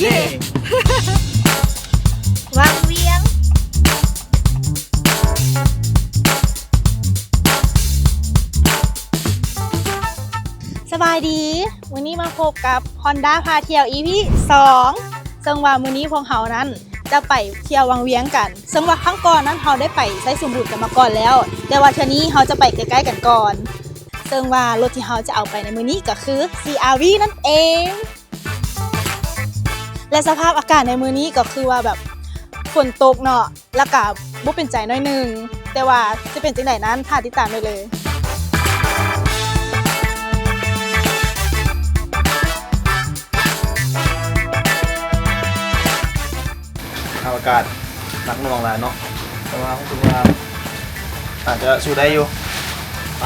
ເຢ້ ວັງວຽງ. ສະບາຍດີ ມື້ນີ້ມາພົບກັບ Honda ພາທ່ຽວ ອີ ພີ ສອງ ເຊິ່ງວ່າມື້ນີ້ພວກເຮົານັ້ນຈະໄປທ່ຽວວັງວຽງກັນ ເຊິ່ງວ່າຄັ້ງກ່ອນນັ້ນເຮົາໄດ້ໄປໄຊສົມບູນກັນມາກ່ອນແລ້ວ ແຕ່ວ່າເທື່ອນີ້ເຮົາຈະໄປໃກ້ໆກັນກ່ອນ ເຊິ່ງວ່າລົດທີ່ເຮົາຈະເອົາໄປໃນມື້ນີ້ກໍຄື ຊີອາວີ ນັ້ນເອງ. ແລະ ສະພາບອາກາດໃນມື້ນີ້ກໍຄືວ່າແບບຝົນຕົກເນາະ ແລ້ວກະບໍ່ເປັນໃຈໜ້ອຍໜຶ່ງ ແຕ່ວ່າຈະເປັນຈັ່ງໃດນັ້ນ ຖ້າຕິດຕາມໄດ້ເລີຍ. ສະພາບອາກາດໜັກໜ່ວງຫຼາຍເນາະ ແຕ່ວ່າຮູ້ສຶກວ່າອາດຈະສູ້ໄດ້ຢູ່. ໄປ.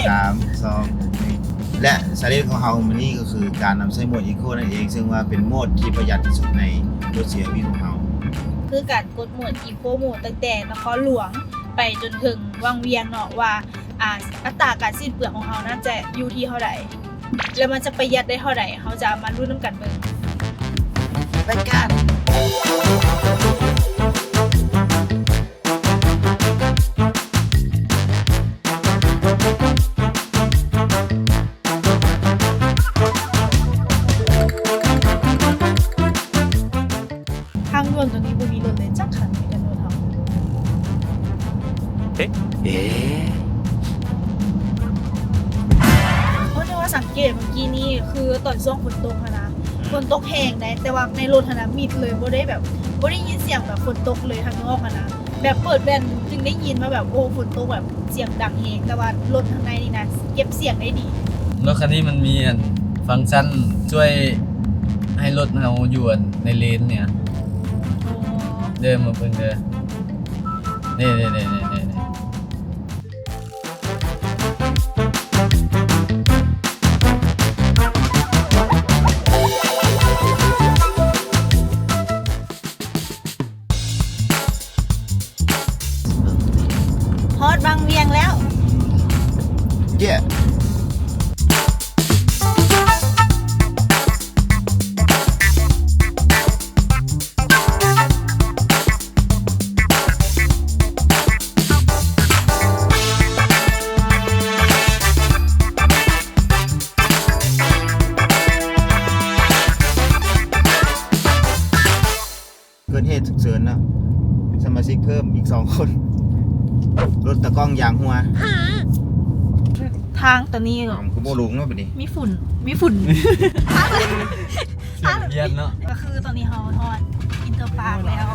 ສາມ ສອງ ໜຶ່ງ ແລະ ຊາເລນຂອງເຮົາມື້ນີ້ກໍຄືການນຳໃຊ້ໂໝດອີໂຄນັ້ນເອງ ເຊິ່ງວ່າເປັນໂໝດທີ່ປະຢັດທີ່ສຸດໃນລົດຊີອາວີຂອງເຮົາ ຄືການກົດໂໝດອີໂຄໂໝດຕັ້ງແຕ່ນະຄອນຫຼວງໄປຈົນເຖິງວັງວຽງເນາະ ວ່າ ອ່າ ອັດຕາການສິ້ນເປືອງຂອງເຮົານັ້ນຈະຢູ່ທີ່ເທົ່າໃດ ແລະ ມັນຈະປະຢັດໄດ້ເທົ່າໃດ ເຮົາຈະມາລຸ້ນນຳກັນເບິ່ງ. ໄປກັນ. ທາງດ່ວນຕົວນີ້ບໍ່ມີລົດເລີຍຈັກຄັນ ມີແຕ່ລົດເຮົາ. ເອ ເອ ເພາະແຕ່ວ່າສັງເກດເມື່ອກີ້ນີ້ ຄືຕອນຊ່ວງຝົນຕົກຫັ້ນນະ ອືມ ຝົນຕົກແຮງໃດ ແຕ່ວ່າໃນລົດຫັ້ນນະມິດເລີຍ ບໍ່ໄດ້ແບບ ບໍ່ໄດ້ຍິນສຽງແບບຝົນຕົກເລີຍທາງນອກຫັ້ນນະ. ແບບເປີດແວ່ນຈຶ່ງໄດ້ຍິນວ່າແບບ ໂອ້ ຝົນຕົກແບບສຽງດັງແຮງ ແຕ່ວ່າລົດທາງໃນນີ້ນະເກັບສຽງໄດ້ດີ. ລົດຄັນນີ້ມັນມີອັນຟັງຊັນຊ່ວຍໃຫ້ລົດເຮົາຢູ່ອັນໃນເລນນີ້ນະ. ອໍ ເດີ ມາເບິ່ງເດີ ນີ້ໆໆໆ. ຮອດວັງວຽງແລ້ວ. ເຢ້. ເກີດເຫດສຸກເສີນເນາະ ສະມາຊິກເພີ່ມອີກສອງຄົນ ລົດຕາກ້ອງຢາງຮົ່ວ. ທາງຕອນນີ້ ເອົ້າ ຄືບໍ່ລົງເນາະບາດນີ້ ມີຝຸ່ນ ມີຝຸ່ນ. ສຽງພຽນເນາະ. ກໍຄືຕອນນີ້ເຮົາຮອດອິນເຕີປາກແລ້ວ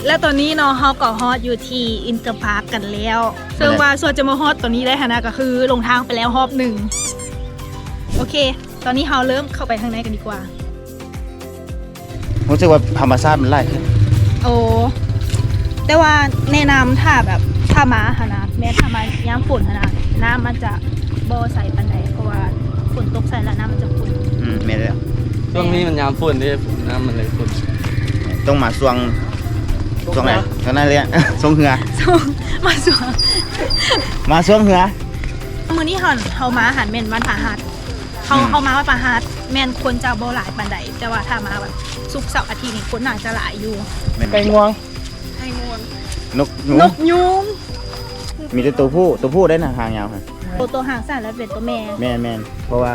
ແລະ ຕອນນີ້ເນາະ ເຮົາກໍຮອດຢູ່ທີ່ອິນເຕີປາກກັນແລ້ວ ເຊິ່ງວ່າສ່ວນຈະມາຮອດຕອນນີ້ໄດ້ຫັ້ນນະ ກໍຄືຫຼົງທາງໄປແລ້ວຮອບໜຶ່ງ. ໂອເຄ ຕອນນີ້ເຮົາເລີ່ມເຂົ້າໄປທາງໃນກັນດີກວ່າ. ຮູ້ສຶກວ່າທຳມະຊາດມັນຫຼາຍຂຶ້ນ. ໂອ້ ແຕ່ວ່າແນະນຳ ຖ້າແບບ ຖ້າມາຫັ້ນນະ ແມ່ນຖ້າມາຍາມຝົນຫັ້ນນະ ນ້ຳມັນຈະບໍ່ໃສປານໃດ ເພາະວ່າຝົນຕົກໃສ່ແລ້ວນ້ຳມັນຈະຂຸ່ນ. ອືມ ແມ່ນແລ້ວ ຊ່ວງນີ້ມັນຍາມຝົນເດ້ ນ້ຳມັນເລີຍຂຸ່ນ. ຕ້ອງມາຊ່ວງ ຊ່ວງໃດ? ຊ່ວງນັ້ນເລີຍ ຊ່ວງເຮືອ ຊ່ວງ ມາຊ່ວງ ມາຊ່ວງເຮືອ. ມື້ນີ້ຫັ້ນ ເຮົາມາຫັ້ນແມ່ນວັນພະຫັດ. ເຮົາ ອືມ ເຮົາມາວັນພະຫັດ ແມ່ນຄົນຈະບໍ່ຫຼາຍປານໃດ ແຕ່ວ່າຖ້າມາແບບສຸກເສົາອາທິດນີ້ ຄົນໜ້າຈະຫຼາຍຢູ່. ແມ່ນ ໄກ່ງວງ ໄກ່ງວງ ນົກ ນົກ ນົກຍູງ ມີແຕ່ໂຕຜູ້ ໂຕຜູ້ໄດ້ນະ ຫາງຍາວຫັ້ນ. ໂຕ ໂຕຫາງສັ້ນແລ້ວເປັນໂຕແມ່. ແມ່ນໆ ເພາະວ່າ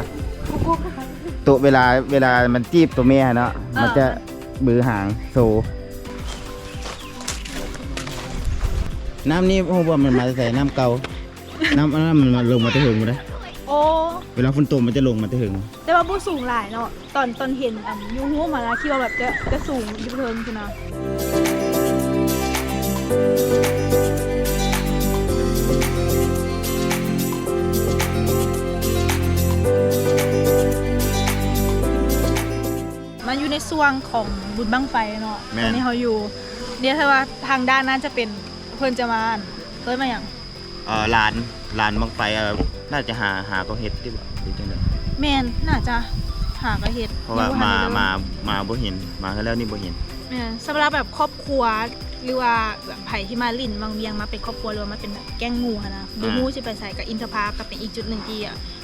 ໂຕ ເວລາ ເວລາມັນຈີບໂຕແມ່ຫັ້ນເນາະ ເອີ ມັນຈະ ມັນ ບືຫາງໂຊ. ນ້ຳນີ້ຮູ້ບໍ່ ມັນມາແຕ່ໃສ? ນ້ຳເກົ່າ. ນ້ຳ ນ້ຳມັນມາ ລົງມາແຕ່ເທິງພຸ້ນເດ້. ໂອ້ ເວລາຝົນຕົກມັນຈະລົງມາແຕ່ເທິງ ແຕ່ວ່າບໍ່ສູງຫຼາຍເນາະ. ຕອນ ຕອນເຫັນອັນຢູ່ຮູບຫັ້ນນະ ຄິດວ່າແບບຈະ ຈະສູງຢູ່ເທິງພຸ້ນນະ. ເ ຊ່ວງຂອງບຸນບັ້ງໄຟເນາະ. ແມ່ນ. ຕອນນີ້ເຮົາຢູ່ ດຽວຖ້າວ່າທາງດ້ານນັ້ນຈະເປັນ ເພິ່ນຈະມາ ເອີ້ນວ່າຫຍັງ? ເອີ ລານ ລານບັ້ງໄຟ ເອີ ໜ້າຈະຫາ ຫາກໍເຮັດຕິບໍ ຫຼືຈັ່ງໃດ? ແມ່ນ ໜ້າຈະຫາກໍເຮັດ ເພາະວ່າມາ ມາ ມາບໍ່ເຫັນ ມາເທື່ອແລ້ວນີ້ບໍ່ເຫັນ. ແມ່ນ ສຳລັບແບບຄອບຄົວ ຫຼືວ່າແບບໃຜທີ່ມາຫຼິ້ນວັງວຽງ ມາເປັນຄອບຄົວ ຫຼືວ່າມາເປັນແບບແກ້ງໝູ່ຫັ້ນນະ ບໍ່ຮູ້ຊິໄປໃສ ກໍອິນທະພາກກໍເປັນອີກຈຸດໜຶ່ງທີ່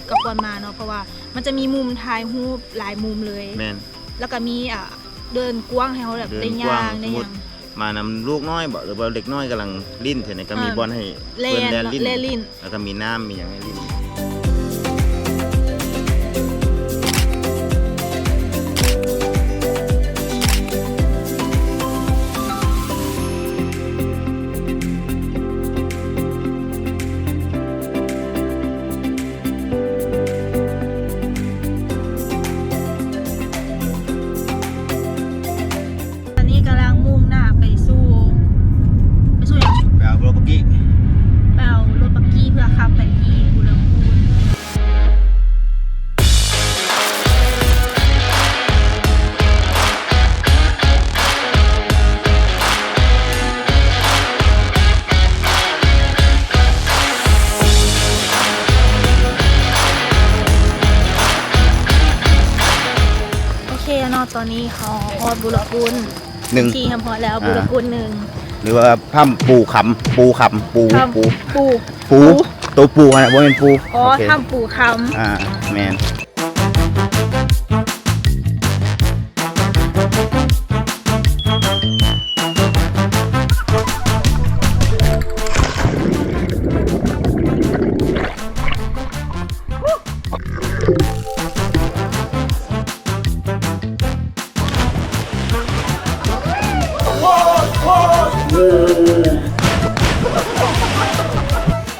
ກໍຄວນມາເນາະ ເພາະວ່າມັນຈະມີມຸມຖ່າຍຮູບຫຼາຍມຸມເລີຍ. ແມ່ນ. ແລ້ວກໍມີ ອ່າ ເດີ່ນກວ້າງໃຫ້ເຮົາແບບໄດ້ຍ່າງໄດ້ຫຍັງ. ມານຳລູກນ້ອຍບໍ ຫຼືວ່າເດັກນ້ອຍກຳລັງຫຼິ້ນ ແຖວນີ້ກໍມີບ່ອນໃຫ້ເພິ່ນແລ່ນຫຼິ້ນ ແລ່ນຫຼິ້ນ ແລ້ວກໍມີນ້ຳມີຫຍັງໃຫ້ຫຼິ້ນ. ຕອນນີ້ກຳລັງມຸ່ງໜ້າໄປສູ່ ໄປສູ່ຫຍັງ? ໄປເອົາລົດປັກກີ້ ໄປເອົາລົດປັກກີ້ເພື່ອຂັບໄປທີ່ບູລະກູນ. ໂອເຄເນາະ ຕອນນີ້ເຮົາຮອດບູລະກູນ ໜຶ່ງ ທີ່ຮຽບຮ້ອຍແລ້ວ ອ່າ ບູລະກູນໜຶ່ງ ຫຼືວ່າຖ້ຳປູຄຳ ປູຄຳ ປູ ຖ້ຳ ປູ ປູ ປູ ໂຕປູຫັ້ນນະ ບໍ່ແມ່ນປູ ອໍ ໂອເຄ ຖ້ຳປູຄຳ ອ່າ ແມ່ນ.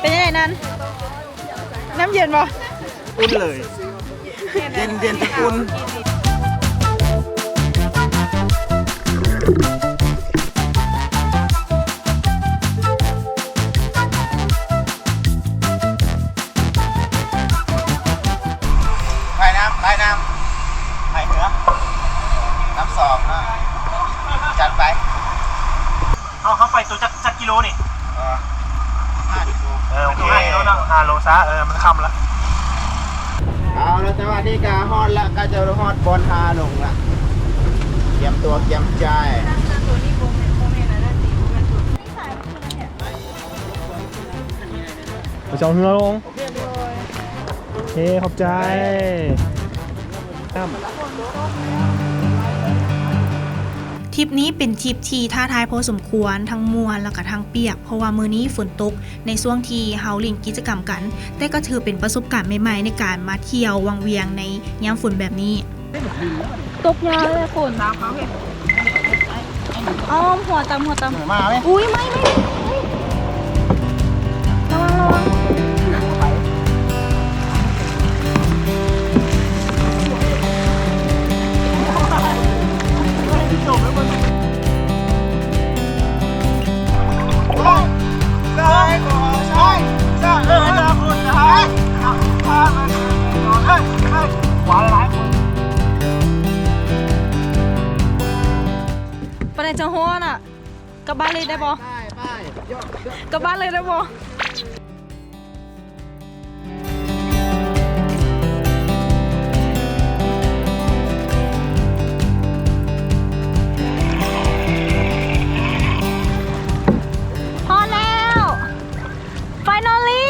ເປັນຈັ່ງໃດນັ້ນ? ນ້ຳເຢັນບໍ່? ອຸ່ນເລີຍ ເຢັນ ເຢັນຈົນອຸ່ນ. ພາຍນ້ຳ ພາຍນ້ຳ ພາຍເຮືອ ນ້ຳສອງເນາະ ຈັດໄປ. ເຮົາ ເຮົາໄປຕົວຈັກ ຈັກກິໂລນີ້? ເອີ ຫ້າກິໂລ ເອີ ໂອເຄ ຫ້າກິໂລເນາະ ຫ້າໂລຊະ ເອີ ມັນຄ່ຳລະ. ເອົາລະ ແຕ່ວ່ານີ້ກະຮອດລະ ໃກ້ຈະຮອດບ່ອນທ່າລົງລະ ກຽມຕົວກຽມໃຈ. ໄປຈອດເຮືອລົງ. ໂອເຄ ຂອບໃຈ. ທຣິບນີ້ເປັນທຣິບທີ່ທ້າທາຍພໍສົມຄວນ ທັງມ່ວນ ແລ້ວກະທັງປຽກ ເພາະວ່າມື້ນີ້ຝົນຕົກໃນຊ່ວງທີ່ເຮົາຫຼິ້ນກິດຈະກຳກັນ, ແຕ່ກໍຖືເປັນປະສົບການໃໝ່ໆ ໃນການມາທ່ຽວວັງວຽງໃນຍາມຝົນແບບນີ້. ຕົກຍາວເລີຍຝົນ. ອ້ອມຫົວຕຳ ຫົວຕຳ. ມາເວີຍ. ອຸ້ຍ ໄໝ້ ໄໝ້ ໄໝ້ ໄໝ້ ລະວັງ ລະວັງ. ປານໃດຈະຮອດອະ? ກັບບ້ານເລີຍໄດ້ບໍ່? ໄປ ໄປ ກັບບ້ານເລີຍໄດ້ບໍ່? ຮອດແລ້ວ finally.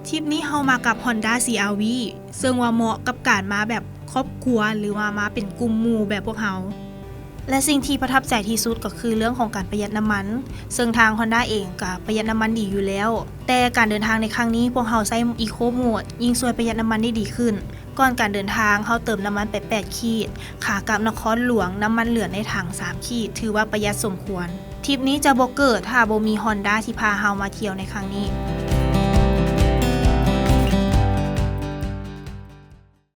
ທຣິບນີ້ເຮົາມາກັບ Honda ຊີ ອາຣ໌ ວີ ເຊິ່ງວ່າເໝາະກັບການມາແບບຄອບຄົວ ຫຼືວ່າມາເປັນກຸ່ມໝູ່ແບບພວກເຮົາ. ແລະ ສິ່ງທີ່ປະທັບໃຈທີ່ສຸດກໍຄືເລື່ອງຂອງການປະຢັດນ້ຳມັນ, ເຊິ່ງທາງ Honda ເອງກໍປະຢັດນ້ຳມັນດີຢູ່ແລ້ວ, ແຕ່ການເດີນທາງໃນຄັ້ງນີ້ ພວກເຮົາໃຊ້ Eco Mode ຍິ່ງຊ່ວຍປະຢັດນ້ຳມັນໄດ້ດີຂຶ້ນ. ກ່ອນການເດີນທາງ ເຮົາເຕີມນ້ຳມັນໄປແປດຂີດ, ຂາກັບນະຄອນຫຼວງ ນ້ຳມັນເຫຼືອໃນຖັງສາມຂີດ, ຖືວ່າປະຢັດສົມຄວນ. ທຣິບນີ້ຈະບໍ່ເກີດຖ້າບໍ່ມີ Honda ທີ່ພາເຮົາມາທ່ຽວໃນຄັ້ງນີ້.